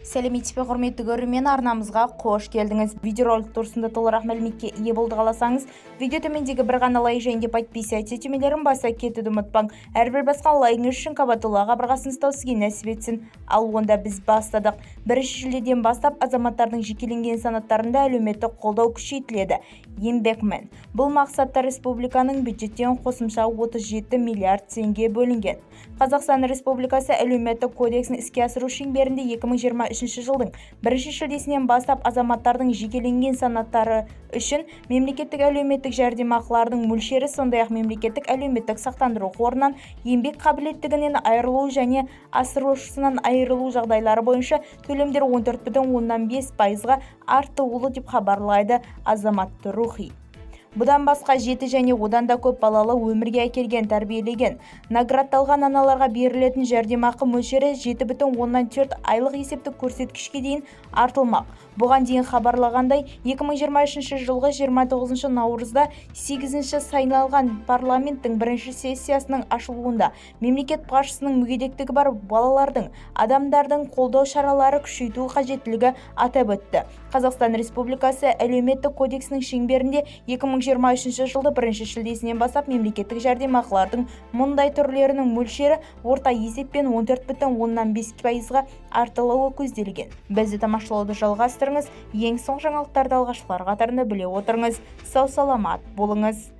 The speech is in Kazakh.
Сәлеметсіз бе, құрметті көрермен! Арнамызға қош келдіңіз! Видеоролик турасында толығырақ мәліметке ие болуды қаласаңыз, видео төмендегі бір ғана лайк және де подписаться түймелерін баса кетуді ұмытпаң. Әрбір басқан лайкіңіз үшін Қабатулла қабырғасын ұстау сізге нәсіп етсін. Ал онда біз бастадық. 1 шілдеден бастап азаматтардың жекеленген санаттарында әлеуметтік қолдау күшейтіледі. Еңбекмин. Бұл мақсатта республиканың бюджеттен қосымша 37 миллиард теңге бөлінген. Қазақстан Республикасы Әлеуметтік кодексін іске асыру шеңберінде 2023 жылдың 1 шілдесінен бастап азаматтардың жекеленген санаттары үшін мемлекеттік әлеуметтік жәрдемақылардың мөлшері, сондай-ақ мемлекеттік әлеуметтік сақтандыру қорынан еңбек қабілеттігінен айырылу және асыраушысынан айырылу жағдайлары бойынша төлемдер 14,5%-ға артылуы деп хабарлайды «Азамат Рухи». Бұдан басқа, жеті және одан да көп балалы өмірге әкелген, тәрбиелеген, наградталған аналарға берілетін жәрдемақы мөлшері 7,4 айлық есептік көрсеткішке дейін артылмақ. Бұған дейін хабарланғандай, 2023 жылғы 29 наурызда 8-ші сайланған парламенттің бірінші сессиясының ашылуында мемлекет басшысының мүгедектігі бар балалардың адамдардың қолдау шаралары күшейту қажеттілігі атап өтті. Қазақстан Республикасы Әлеуметтік кодексінің шеңберінде 2023 жылды 1 шілдесінен бастап мемлекеттік жәрдемақылардың мұндай түрлерінің мөлшері орта есеппен 14,5%-ға артылуы көзделген. Бізді тамашалауды жалғастырыңыз, ең соңғы жаңалықтарды алғашқылар қатарында біле отырыңыз. Сау саламат болыңыз!